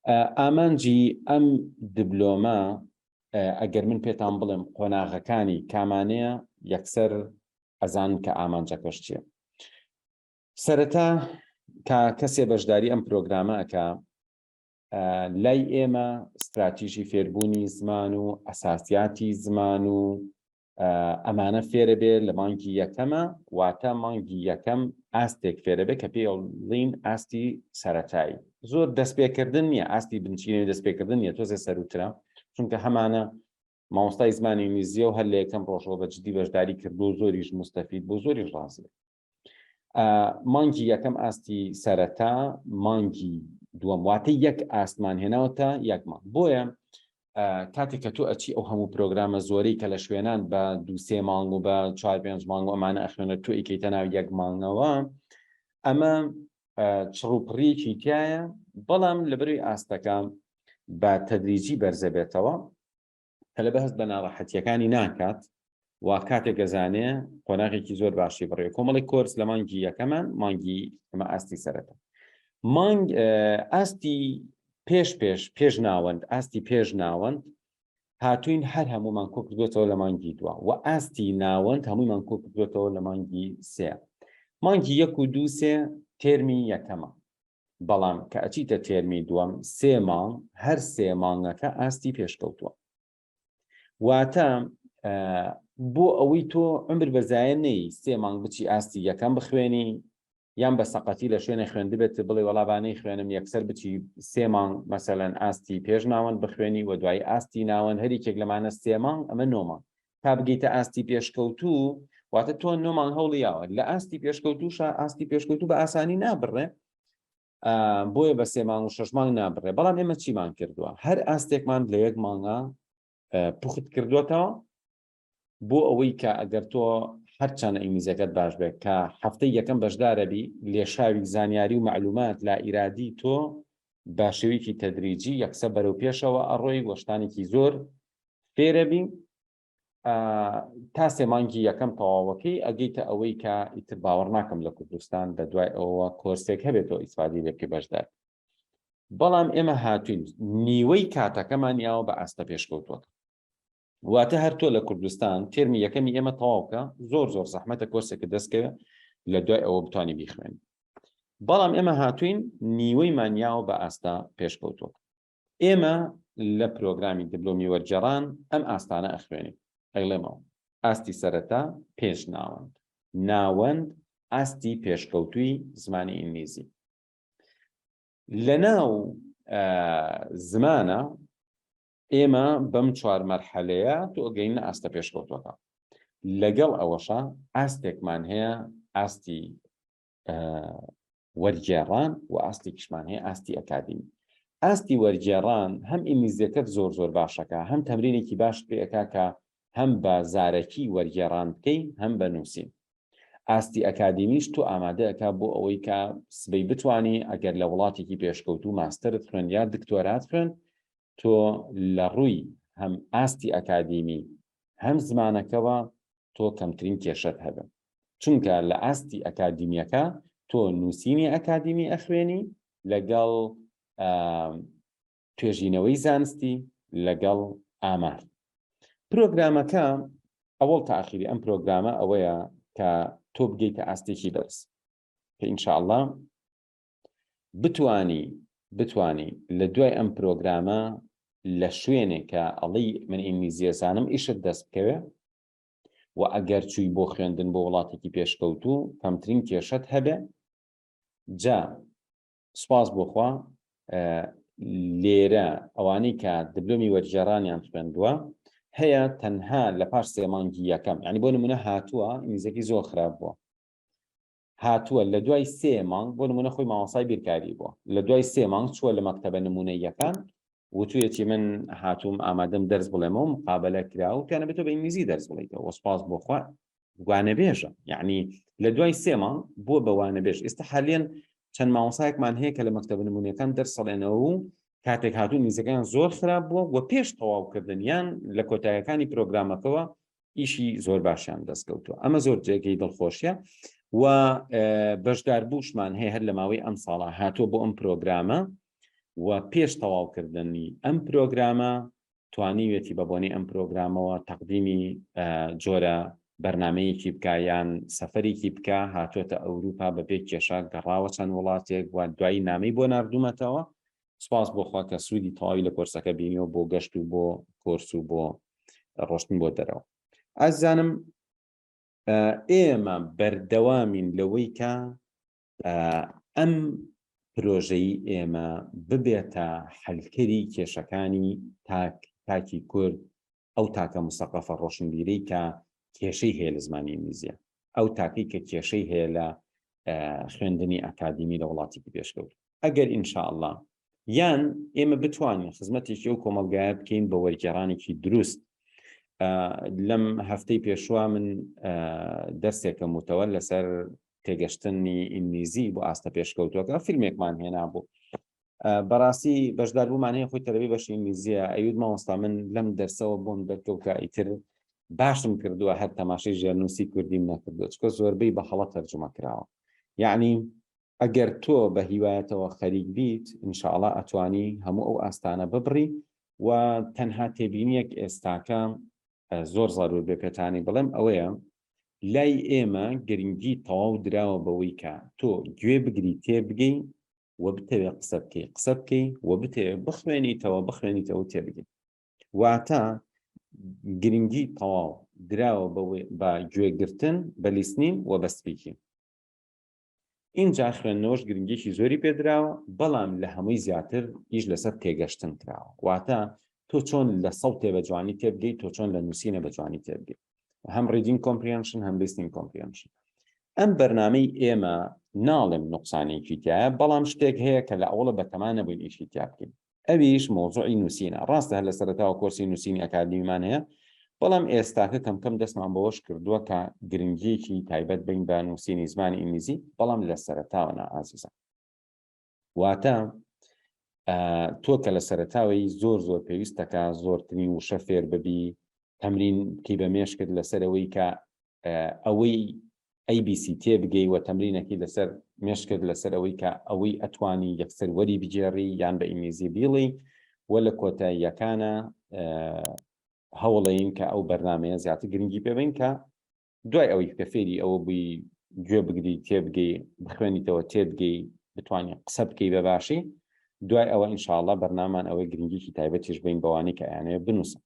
ئامانجی ئەم دبلۆمە ئەگەر من پێتان بڵێم قۆناغەکانی کامانەیە یەکسەر ئەزان کە ئامانجەکەش چییە. سەرەتا کە کەسێ بەشداری ئەم پرۆگرامە ئەکا لای ئێمە ستراتیژی فێربوونی زمان و ئەساسیاتی زمان و ئەمانە فێرە بێ لە مانگی یەکەمە، واتە مانگی یەکەم ئاستێک فێرە بێ کە پێڵین ئاستی سەرەتایی، زۆر دەستپێکردن نییە، ئاستی بنچینەوەی دەستپێکردن نییە، تۆزێ سەروترە، چونکە هەمانە مامۆستای زمانی ئینگلیزیە و هەر لە یەکەم ڕۆژەوە بە جدی بەشداری کردو زۆریش مستەفید بۆ زۆریش ڕازی. مانگی یەکەم ئاستی سەرەتا، مانگی دووەم واتە یەک ئاستمان هێناوە تا یەک مانگ. بۆیە کاتێک کە تۆ ئەچی ئەو هەموو پرۆگرامە زۆرەی کە لە شوێنان بە دوو سێ مانگ و بە چوار پێنج مانگ و ئەمانە ئەخوێنە تۆ ئیکەیتە ناو یەک مانگەوە، ئەمە چڕوپڕیەکی تایە، بەڵام لەبەروی ئاستەکە بە تەدریجی بەرزەبێتەوە، تەلەبە هەست بە ناڕەحەتیەکانی ناکات و کاتێک ئەزانێ قۆناغێکی زۆر باشی بڕێ. کۆمەڵی کۆرس لە مانگی یەکەمان، مانگی ئەمە ئاستی سەرەتا، مانگ ئاستی پێش پێش پێش ناوەند، ئاستی پێش ناوەند هاتوین هەر هەمومان کۆ کردوێتەوە لە مانگی دوا و ئاستی ناوەند هەموویمان کۆ کردوێتەوە لە مانگی سێ. مانگی یەک و دوو سێ تێرمی یەکەمە، بەڵام کە ئەچیتە تێرمی دووەم سێ مانگ، هەر سێ مانگەکە ئاستی پێشکەوتووە. واتە بۆ ئەوەی تۆ عمر بەزایە نەی سێ مانگ بچی ئاستی یەکەم بخوێنی، یان بە سەقەتی لە شوێنێ خوێندبێت بڵێ وەڵا با نەیخوێنم، یەکسەر بچی سێ مانگ مەسەلەن ئاستی پێش ناوەند بخوێنی و دوایی ئاستی ناوەند، هەر یەکێک لەمانە سێ مانگ، ئەمە نۆ مانگ تا بگەیتە ئاستی پێشکەوتوو، واتە تۆ نۆ مانگ هەوڵی یاوە لە ئاستی پێشکەوتوشە. ئاستی پێشکەوتوو بە ئاسانی نابڕێ، بۆیە بە سێ مانگ و شەش مانگ نابڕێ. بەڵام ئێمە چیمان کردووە؟ هەر ئاستێکمان لە یەک مانگا پوخت کردووەتەوە، بۆ ئەوەی کە ئەگەر تۆ هەرچەند ئینگلیزیەکەت باش بێت، کە هەفتەی یەکەم بەشدارەبی، لێشاوی زانیاری و معلومات لا ئیرادی تۆ بە شێوەیەکی تەدریجی یەکسە بەرەو پێشەوە ئەڕۆی و شتانێکی زۆر فێرەبی تا سێ مانگی یەکەم تەواوەکەی ئەگەیتە ئەوەی کە ئیتر باوەڕ ناکەم لە کوردستان بە دوای ئەوە کۆرسێک هەبێتەوە ئیسفادی لێ بکەی بەشدار. بەڵام ئێمە هاتوین نیوەی کاتەکەمان یاوە بە ئاستە پێشکەوتوەکە، واتە هەر تۆ لە کوردستان تێرمی یەکەمی ئێمە تەواوکە، زۆر زۆر زەحمەتە کۆرسێکە دەستکەوێت لە دوای ئەوە بتانی بیخوێنی. بەڵام ئێمە هاتوین نیوەیمان یاوە بە ئاستە پێشکەوتوەکە. ئێمە لە پرۆگرامی دبلۆمی وەرگێڕان ئەم ئاستانە ئەخوێنین، ئەیڵێمەوە، ئاستی سەرەتا، پێش ناوەند، ناوەند، ئاستی پێشکەوتووی زمانی ئینگلیزی. لەناو زمانە ئێمە بەم چوار مەرحەلەیە تۆ ئەگەینە ئاستە پێشکەوتووەکە. لەگەڵ ئەوەشا ئاستێکمان هەیە ئاستی وەرگێڕان و ئاستێکیشمان هەیە ئاستی ئەکادیمی. ئاستی وەرگێڕان هەم ئینگلیزیەکەت زۆر زۆر باشەکە، هەم تەمرینێکی باش پێ ئەکا کە هەم بە زارەکی وەرگێڕان بکەی هەم بە نووسین. ئاستی ئەکادیمیش تۆ ئامادە ئەکا بۆ ئەوەی کە سبەی بتانی ئەگەر لە وڵاتێکی پێشکەوتوو ماستەرت خوێند یا دکتۆرات خوێند، تۆ لە ڕووی هەم ئاستی ئەکادیمی هەم زمانەکەوە تۆ کەمترین کێشەت هەبێ، چونکە لە ئاستی ئەکادیمیەکە تۆ نووسینی ئەکادیمی ئەخوێنی لەگەڵ توێژینەوەی زانستی لەگەڵ ئامار. پرۆگرامەکە ئەوەڵ تا ئاخیری ئەم پرۆگرامە ئەوەیە کە تۆ بگەیتە ئاستێکی بەرز کە ئینشاءاللە بتانی بتانی لە دوای ئەم پرۆگرامە لە شوێنێک کە ئەڵی من ئینگلیزیەزانم ئیشت دەست بکەوێ و ئەگەر چووی بۆ خوێندن بۆ وڵاتێکی پێشکەوتوو کەمترین کێشەت هەبێ. جا سوپاس بۆ خوا لێرە ئەوانەی کە دبلۆمی وەرگێڕانیان خوێندووە هەیە تەنها لە پاش سێ مانگی یەکەم، یعنی بۆ نمونە هاتووە ئینگلیزیەکەی زۆر خراپ بووە، هاتووە لە دوای سێ مانگ، بۆ نمونە خۆی مامۆستای بیرکاری بووە، لە دوای سێ مانگ چووە لە مەکتەبە نمونەیەکان وتویەتی من هاتووم ئامادەم دەرس بڵێمەوە، مقابلە کرا و پیانە بێتەوە بە ئینگلیزی دەرس بڵێیتەوە. سوپاس بۆ خوا وانەبێژە، یعنی لە دوای سێ مانگ بووە بە وانەبێژ. ئێستا حالیەن چەند مامۆستایەکمان هەیە کە لە مەکتەبە نمونەکان دەرسەڵێنەوە و کاتێک هاتوون ئینگلیزیەکەیان زۆر خراپ بووە و پێش تەواوکردنیان لە کۆتایەکانی پرۆگرامەکەوە ئیشی زۆر باشیان دەستکەوتووە. ئەمە زۆر جێگەی دڵخۆشیە و بەشداربووشمان هەیە هەر لە ماوەی ئەم ساڵە هاتووە بۆ ئەم پرۆگرامە. و پێش تەواوکردنی ئەم پرۆگرامە توانیویەتی بە بۆنەی ئەم پرۆگرامەوە تەقدیمی جۆرە بەرنامەیەکی بکا یان سەفەرێکی بکا، هاتۆتە ئەوروپا بە بێ کێشە گەڕاوە چەند وڵاتێک و دوایی نامەی بۆ ناردوومەتەوە. سوپاس بۆ خوا کە سوودی تەواوی لە کۆرسەکە بینیوە بۆ گەشت و بۆ کۆرس و بۆ ڕۆشتن بۆ دەرەوە. ئازیزانم ئێمە بەردەوامین لەوەی کە ئەم پرۆژەی ئێمە ببێتە حەلکەری کێشەکانی تاک تاکی کورد، ئەو تاکە مسەقەفە ڕۆشنبیرەی کە کێشەی هەیە لە زمانی ئینگلیزیە، ئەو تاکەی کە کێشەی هەیە لە خوێندنی ئەکادیمی لە وڵاتێکی پێشکەوتوو. ئەگەر ان شاء اللە یان ئێمە بتوانین خزمەتێکی ئەو کۆمەڵگایە بکەین بە وەرگێڕانێکی دروست. لەم هەفتەی پێشوە من دەرسێکم وتەوە لەسەر تێگەشتنی ئینگلیزی بۆ ئاستە پێشکەوتوەکە، فیلمێکمان هێنابوو. بەڕاستی بەشداربوومان هەیە خۆی تەلەبەی بەشی ئینگلیزیە، ئەیوت مامۆستا من لەم دەرسەوە بۆم دەرکەوت کە ئیتر باشم کردووە هەر تەماشەی ژێرنووسی کوردیم نەکردووە، چونکە زۆربەی بە هەڵە تەرجومە کراوە. یعنی ئەگەر تۆ بە هیوایەتەوە خەریک بیت ان شاء اللە ئەتوانی هەموو ئەو ئاستانە ببڕی و تەنها تێبینیەک ئێستاکە زۆر زەرور بێ پێتانی بڵێم ئەوەیە لای ئێمە گرنگی تەواو دراوە بەوەی کە تۆ گوێ بگری تێبگەی و بتەوێ قسە بکەی قسە بکەی و بتەوێ بخوێنیتەوە بخوێنیتەوە تێبگەی. واتە گرنگی تەواو دراوە بە گوێگرتن بە listening و بە speaking. ئینجا خوێندنەوەش گرنگیەکی زۆری پێدراوە، بەڵام لە هەمووی زیاتر ئیش لەسەر تێگەشتن کراوە، واتە تۆ چۆن لە سەوتێ بە جوانی تێبگەی، تۆ چۆن لە نووسینە بە جوانی تێبگەی، هەم reading comprehension هەم listening comprehension. ئەم بەرنامەی ئێمە ناڵێم نوقسانێکی تایە، بەڵام شتێک هەیە کە لە ئەوڵە بەتەما نەبووین ئیشی تیا بکەین، ئەویش مەوزوعی نووسینە. ڕاستە هەر لە سەرەتاوە کۆرسی نووسینی ئەکادیمیمان هەیە، بەڵام ئێستاکە کەم کەم دەستمان بەوەش کردووە کە گرنگییەکی تایبەت بین بە نووسینی زمانی ئینگلیزی، بەڵام لە سەرەتاوە نا ئازیزان. واتە تۆ کە لە سەرەتاوەی زۆر زۆر پێویستەکە زۆرترین وشە فێر ببی، تەمرین بکەی بە مێشکت لەسەر ئەوەی کە ئەوەی ABC تێبگەی و تەمرینەکەی لەسەر مێشکت لەسەر ئەوەی کە ئەوەی ئەتوانی یەکسەر وەری بگێڕی یان بە ئینگلیزی بیڵی و لە کۆتاییەکانە هەوڵەین کە ئەو بەرنمەیە زیاتر گرنگی پێبین کە دوای ئەوەی کە فێری ئەوە بووی گوێ بگری تێبگەی بخوێنیتەوە تێبگەی بتوانانی قسە بکەی بە باشی، دوای ئەوە ئینشاءاللە بەرنامان ئەوەی گرنگیکی تایبەتیش بین بەوانی کە ئەیانەوێت بنووسن.